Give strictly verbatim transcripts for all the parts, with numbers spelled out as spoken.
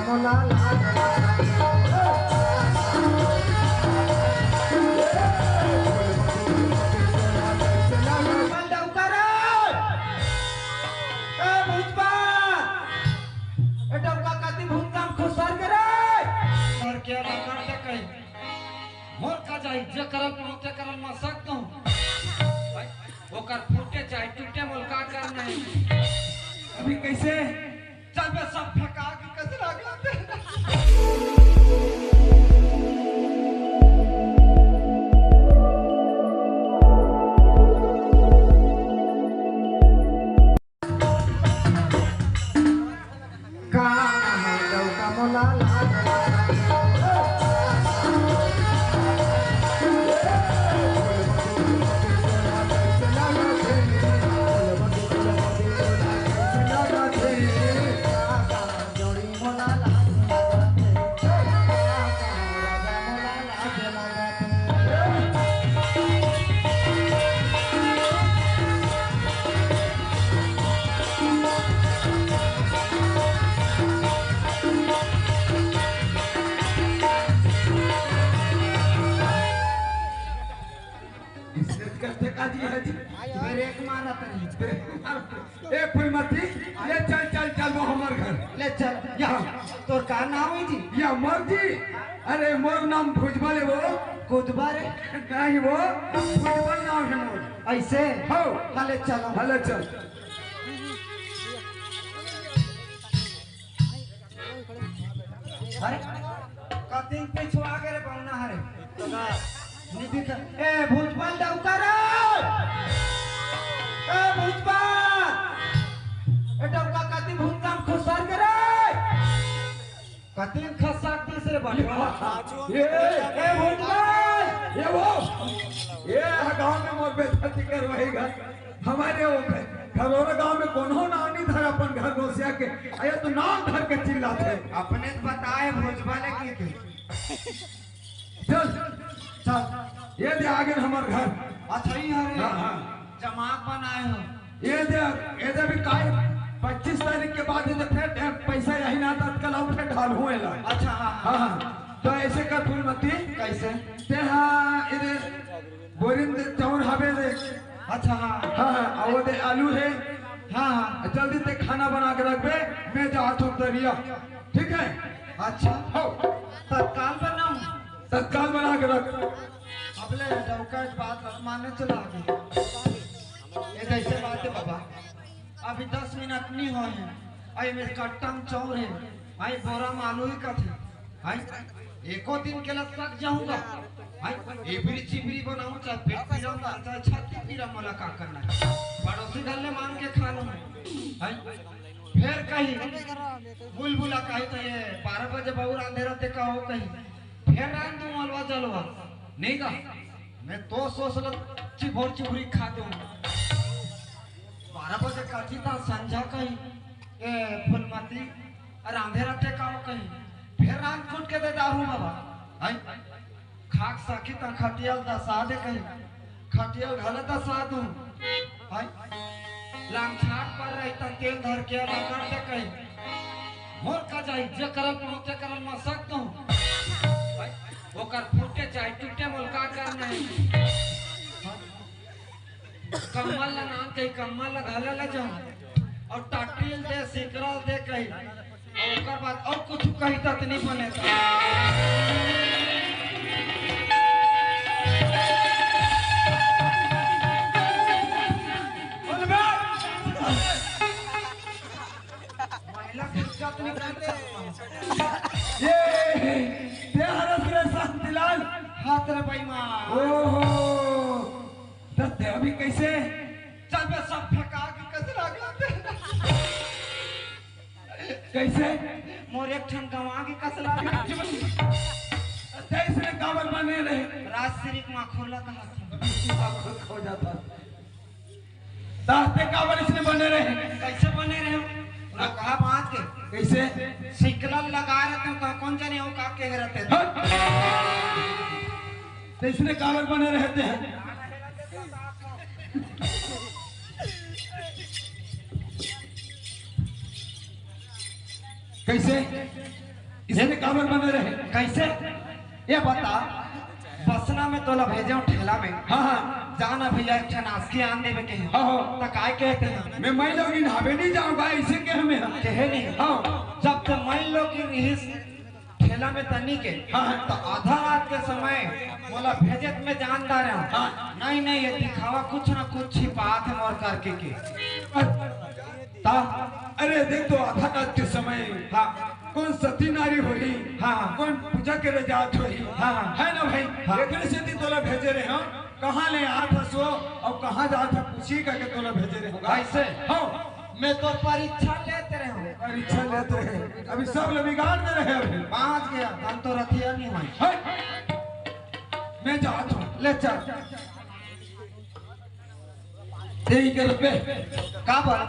मोला लाज लागत हे। बल डौका रे। ए भूतबाल। ए डौका कति भूत नाम खुसर के रे। सर के ना कर दे कहीं। मोर का जाही, जे करल पहुँचे करल मसक दो। ओकर फूटे चाहे टूटे, मोल का करना हे। अभी कैसे? चल बे, सब फेंका के कचरा कर दे। का नाम हे डौका मोला लाज लागत हे। इसने करते का जी है जी? ब्रेक मारत रही। ब्रेक मारत। ए फूलमती, ले चल, चल, चल, वो हमर घर। ले चल, या, हाँ। तोर का नाम हे जी? या मोर जी? अरे, मोर नाम भुजबल हे वो। कुदबा रे? नहीं वो, भुजबल नाम हे मोर। ऐसे? हो। हाँ, ले चल। हाँ, ले चल। अरे, कतिक पिछुआ गे रे बौना हरे। नी दिख-, ए, भुजबल डौका रे। ए, भुजबल। ए, डौका कति भूत नाम खुसर गे रे। कतिक खसक दिस रे बटवा। ये, ए, भुजबल। ये वो। ये गाँव में मोर बेइज्जती करवाही गा। हमारे वो घरोरा गांव में कोनो नाम नहीं धरा अपन घर गोसिया के। अरे तो नाम धर के चिल्लाथे। अपने तो बताए भुजबल हे कि तू। चल, चल। ये दे आगे हमर घर। अच्छा, ही हरे। हाँ, हाँ। जमात बनाए हो। ये दे, ये दे भी काहे पच्चीस तारीख के बाद ये दे फिर दे पैसा यही ना तत्काल आऊ फिर ढालहूँ एला। अच्छा, हाँ, हाँ। हाँ, हाँ। तो ऐसे कर फूलमती। कैसे? ते हाँ, ये दे बोरिन दे चाउर हवे दे। अच्छा, हाँ। हाँ, हाँ, अउ दे आलू हे। हाँ, हाँ। जल्दी ते खाना बना के रखबे, मैं जात हूँ दरिया। ठीक है? अच्छा। हो। तत्काल बनाऊँ? तत्काल बना के रख। अब ले, डौका के बात माने चला गई। ये कैसे बात हे बाबा? अभी दस मिनट नहीं होए हे। अई में कट्टा में चाउर हे। अई बोरा में आलू ही कथे। हैं? एको दिन के लग तक जाऊंगा। हैं? एबरी चिबरी बनाऊं, चाहे पेट पीरा हो, चाहे छाती पीरा, मोला का करना हे? पड़ोसी घर ले मांग के खा लूं। हैं? फेर कही, बुलबुला कही तो ये बारह बजे बहुत अंधेरा ते का हो कही। फेर रांध दूं अलवा जलवा। नहीं का? मैं तो सोच लो चिभोर चिभुरी खा दूं। बारह बजे कटी ता संझा कही, ए फुलमती, रांधे रथे का कही, फेर रांध कूट के दे दारू बाबा। हैं? खाक सकी ता खटियल दसा दे कही, खटियल घले दसा दूं। हैं? लांग छाट पर रही ता तेल धर के रगड़ दे कही, मोर का जाही, जे करल पहुंचे करल मसक दूं। हैं? ओकर फूटे चाहे टूटे, मोल का करना हे? हैं? कम्बल ला नान कही, कम्बल ला घला ला जाऊं। अउ टाटी ल दे, सिकरा ल दे कही। अउ ओकर बाद अउ कुछ कही त नहीं बने। बोल बे। महिला के इज्जत नहीं कर सकता। ये, ये हरस रे शांतिलाल। हाथ रे बेईमान। ओहो। दत्ते अभी कैसे? चल बे, सब फेंका के कचरा कर दे। कैसे? मोर एक ठन गंवा के कचरा कर दे। तेईस में काबर बने रहे? राजश्री के माखुर ला कहा था। माखुर खो जाता। ताहते काबर इसने बने रहे? कैसे बने रहे? ना कहा बांध के। कैसे? सिकला लगा रहते हो, कहा कौन जाने हो का कह रहते थे। हट! तो इसने काबर बने रहते हैं? कैसे? इसने काबर बने रहे? कैसे? ये बता, बसना में तोला भेजे हूँ ठेला में। हाँ, हाँ। जाना भैया, एक ठन आसकी आन देवे के हे। हाँ, हाँ। त काय कहते हैं? मैं मइलोगिन हावे नहीं जाऊंगा, ऐसे कहे मैं। कहे नहीं। हाँ। जब ते मइलोगिन रहिस ठेला में तनी के, हाँ, हाँ। त आधा रात के समय मोला भेजे त मैं जानता रहा। हाँ। नहीं, नहीं, ये दिखावा कुछ ना कुछ छिपात हे मोर करके के। ता? अरे देख तो, आधा रात के समय, हाँ। कोन सती नारी होही, हाँ, हाँ। कोन पूजा करे जात होही, हाँ, हाँ। है ना भाई? हाँ। एकरे सेती तोला भेजे रहे हंव, कहाँ ले आत हस वो अउ कहाँ जात हस, पूछी करके तोला भेजे रहे हंव। ऐसे? हाँ। मैं तो परीक्षा लेत रहे हंव। परीक्षा लेत रहे, अभी सब ले बिगाड़ दे रहे अभी। पहुंच गया, हम तो रथिया नहीं हुए। हट। मैं जात हंव। ले चल। यही कर बे। का बोल?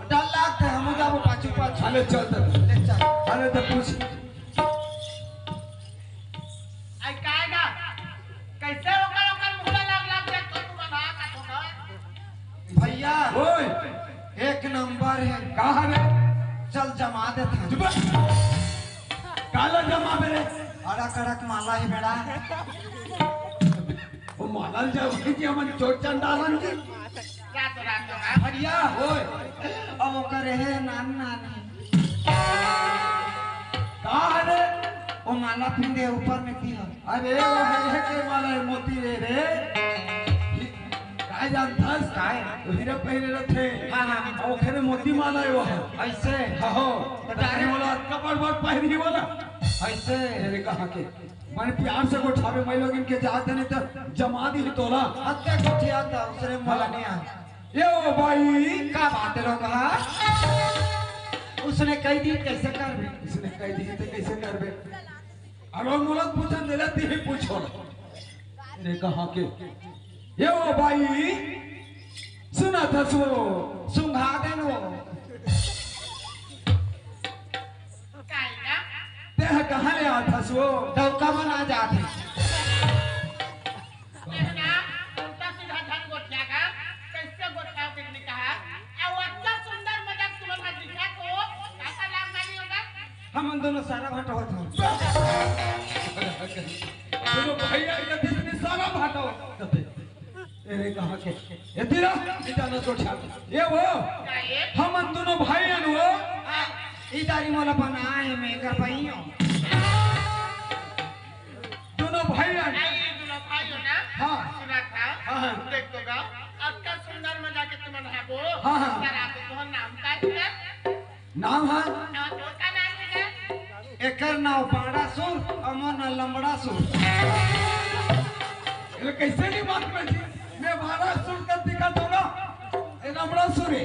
डर लागत हे, हम जाबो पाछू पाछू। अरे चल त। ले चल। अरे त पूछ। आई काय गा? कैसे ओकर, ओकर मुहला लाग लाग देख तो तू बना का तो ना। भैया। ओए। एक नंबर हे। का हवे? चल जमा देत हन। चुप। काला जमा बे रे। अड़ा कड़क माला हे बेड़ा। वो माला ल जाओ कि हमन चोट चंडालन जी। रात, रात, रात। भैया। ओए। अब ओकर हे नान नान हे। का हरे? वो माला पिंदे ऊपर में की हे। अरे, वो हे, हे के माला हे, मोती रे रे। काय जानथस? काय? वो हीरा पहिरे रथे। हाँ, हाँ, हाँ। ओखरे मोती माला हे वो। ऐसे? हाँ, हो। तो तो direct मोला कपड़ पर पहिरी वाला। ऐसे? अरे, कहाँ के? मन प्यार से गोठावे, मइलोगिन के जात नहीं त जमा दी तोला। हत्या गोठिया था, उसने मोला हाँ। नहीं आ। ये ओ भाई। का बात हे लोग, हाँ? उसने कह दी, कैसे करबे? उसने कह दी तो कैसे करबे? अरे मोला पूछन देला, ती ही पूछो। अरे कहाँ के? ये ओ भाई, सुनत हस वो? सुंघा देन वो। काय का? तेह कहाँ ले आत हस वो? डौका मन आ जात हे। तेह ना, उल्टा सीधा झन गोठिया का, कैसे गोठिया के नहीं कहा? अउ अच्छा सुंदर मजाक तुमन हा दिखा तो, काका लाग नहीं होगा? हमन दोनों सारा भाटा होत हन। दोनों भैया के बीच में सारा भाटा होत हन। अरे कहाँ के? ए तेरा, ए जाना तो छा। ये वो, का ये? हमन दोनों भाई हन वो। हाँ, ई दारी मोला बनाए में कर पाइयो। दोनों भाई हन। आई दोनों भाई हो ना? हाँ। सुना था? हाँ, हाँ। देख तो गा, अतका सुंदर मजा के तुमन हा वो। हाँ, हाँ। तेरा तो नाम का है? नाम हा? हाँ, तो का नाम है? एकर नाव बाड़ा सुर, अमर ना लंबड़ा सुर। ये कैसे नहीं बात में जी? मैं बाड़ा सुर का दिखा दो ना। ये लंबड़ा सुर है।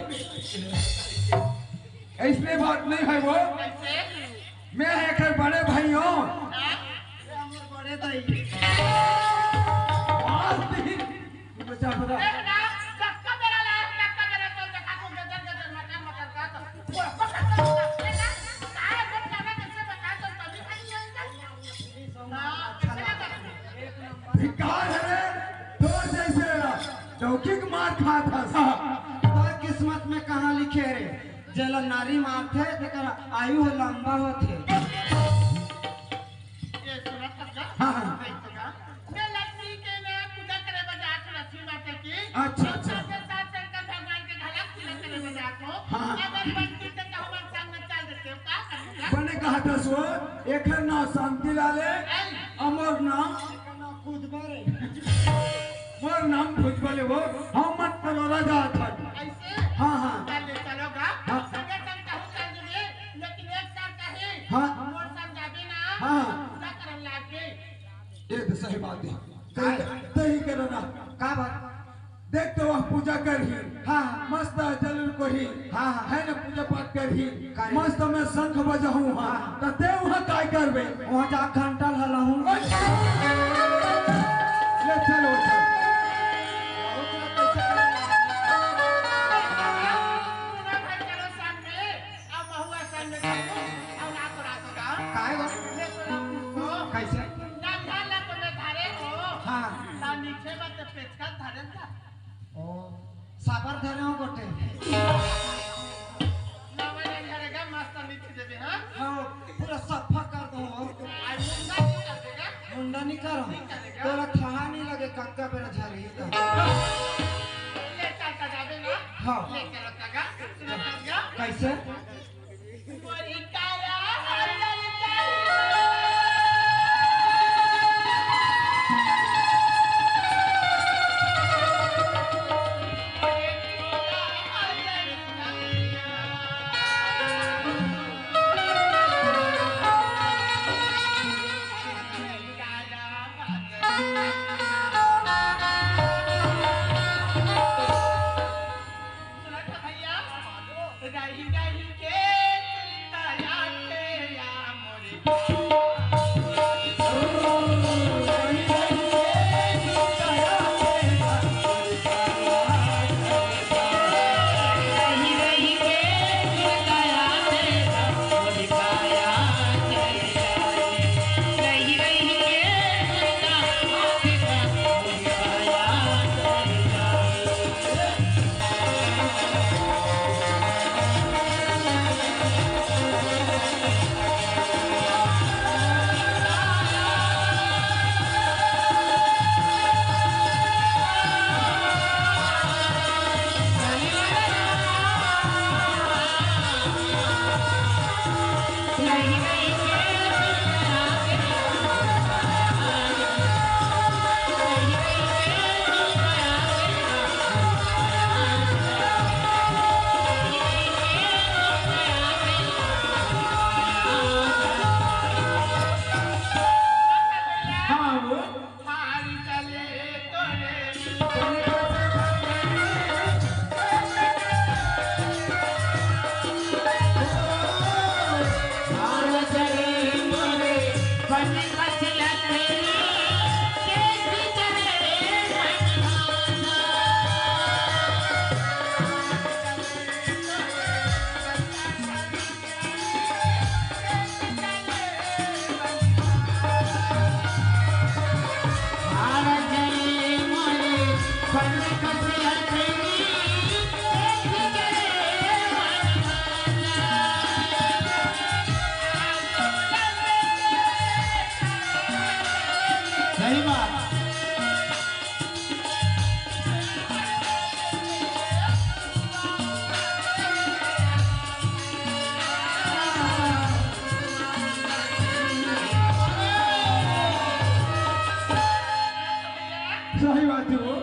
ऐसने बात नहीं है वो। कैसे? मैं एकर बड़े भाई हूँ। हाँ? ये हमर बड़े दाई। आज दिन बचा बता। देखना, जब का मेरा लायक, जब का मेरा तो देखा को गजर गजर मटर मटर का तो। वो पकड़ कर देखना, काय जब जाना कैसे बता तो तभी खाली चल चल। हाँ, अच्छा लगा। भिखार है रे, तोर जैसे चौकी के मार खात हस। तोर किस्मत में कहाँ लिखे रे? जेला नारी मारथे, तेकर आयु ह लंबा होथे। ये सुनत हस का? हाँ, हाँ। देख तो का? मैं लक्ष्मी के ना पूजा करे बर जात हूँ, लक्ष्मी माता की। अच्छा, अच्छा। और साथ साथ शंकर भगवान के घला पूजा करे बर जात हूँ। हाँ। अगर बनती तो, तो हमारे संग में चल देते हो, का करते हो? बने कहा था सो, एकर नाम शांति लाल है, आई। अमर नाम खुद बारे। मोर नाम भुजबल वो, हम मत करो राजा था। ऐसे? हाँ, हाँ। चल ले चलोगा? हाँ। संगे संग कहूँ चल दूंगी, लेकिन एक शर्त है। हाँ। मोर संग जाबे ना, हाँ। पूजा करन लागबे। ये तो सही बात है। सही, सही करो ना। का बात? देख तो वह पूजा करही। हाँ। मस्त जल कोही। हाँ, हाँ। है ना, पूजा पाठ करही। करही। मस्त मैं शंख बजाहूँ, हाँ। हाँ। त ते वहाँ काय करबे? वहाँ जा घंटा हलाहूँ। ले चलो, चल। सुना भाई, चलो साथ में। अब महुआ संग में जाओ। अब रात रात का। काय बा? ले तो ना पूछो। कैसे? ना ध्यान ला तो मैं धारे हो। हाँ। ना नीचे मत पेचकस धारे ना। ओ, साबर धरे हो गोटे। नवा नहीं हरेगा, मस्त नीचे देबे, हाँ? हाँ, पूरा सफा कर दो। तोला ठहा नहीं लगे, कक्का बेरा झरही त। ले चल त जाबे ना। हाँ। ले चल त गा, सुन त गा। कैसे? मोरी काया हरियर काया। सही बात। सही बात है वो।